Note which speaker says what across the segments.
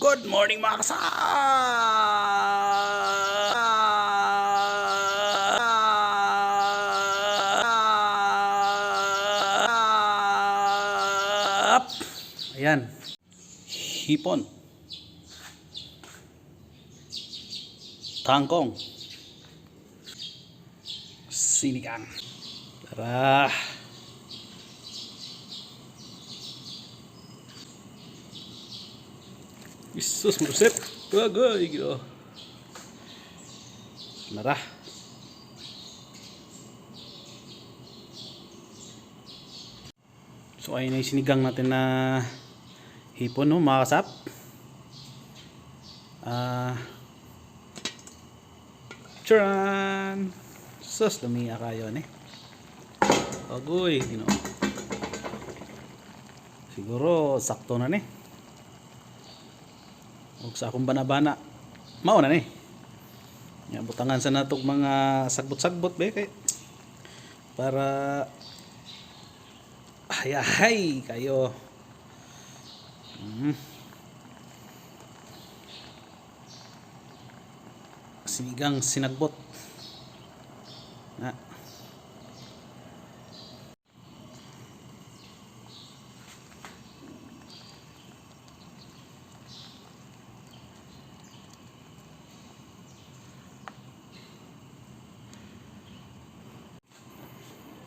Speaker 1: Good morning, mga kasap! Ayan. Hipon. Kangkong. Sinigang. Tara. Isus, marusip. Bagay, gino. Nara. So ayun na yung sinigang natin na hipon, no, mga kasap. Ah. Charan! Sus, lumiya kayo eh. Agoy, gino. Siguro sakto na ni. Og sa akong banabana, mao na ni. Ya, butangan sa natog mga sagbot-sagbot be kay para ay ay kayo. Sinigang sinagbot. Na.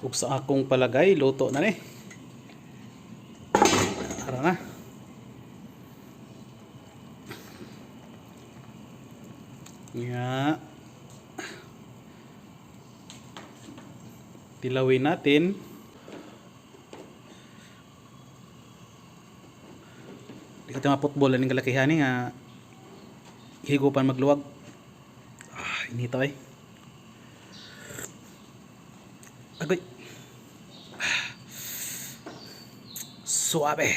Speaker 1: Ug sa akong palagay, luto na ni. Tara na. Nga. Tilawin natin. Di ka mga football aning kalakihan ni nga higupan magluwag. Ah, inito eh. Agoy. Suabe.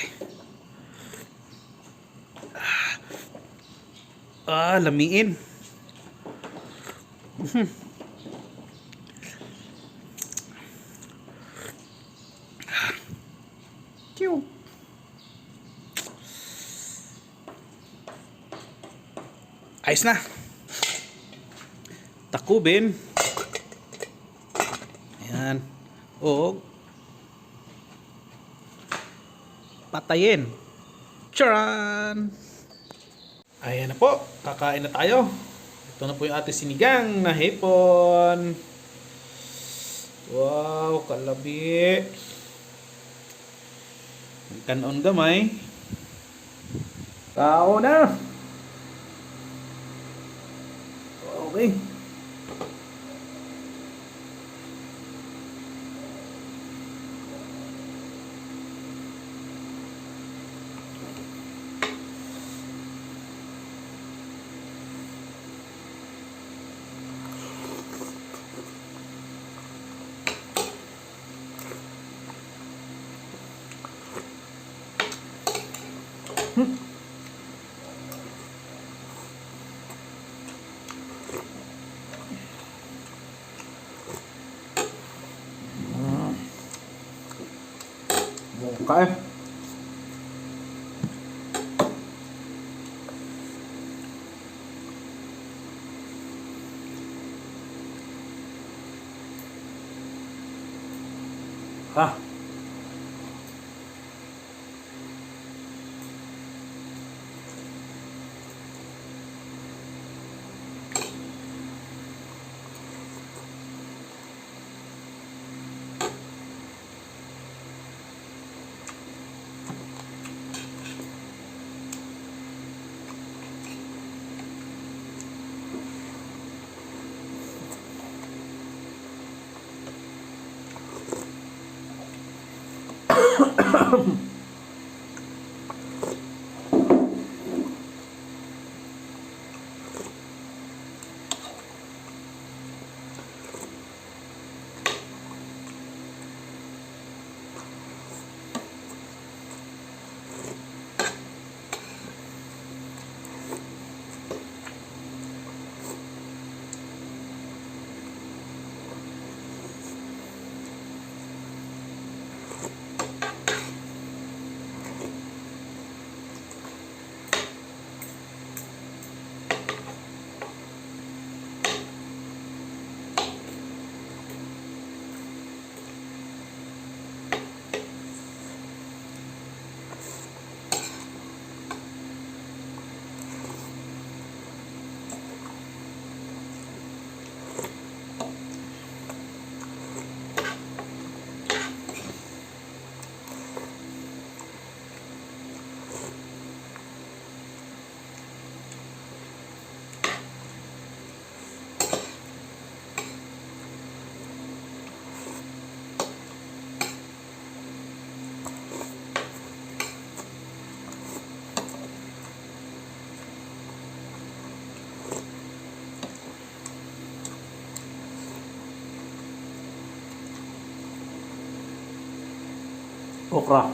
Speaker 1: Ah, lamiin. Kiw. Ayos na. Takubin. Ayan. O patayin. Charan! Ayan na po, kakain na tayo. Ito na po yung ating sinigang na hipon. Wow, kalabi. Kanon gamay. Tao na. Okay. Okay. Ha. Okra.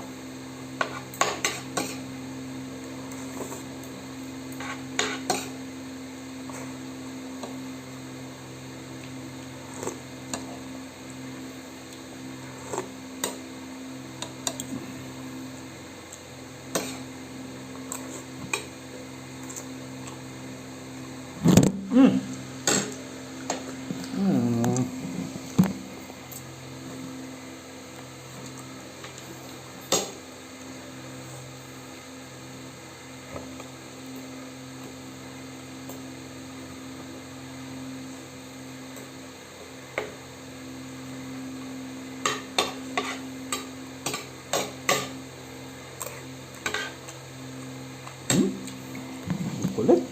Speaker 1: Ang kulit.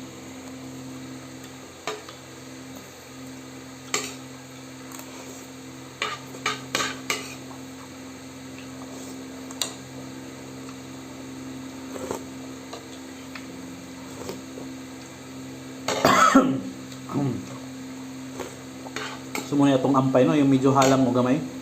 Speaker 1: Gusto mo na itong ampay, no? Yung medyo halang mo gamay.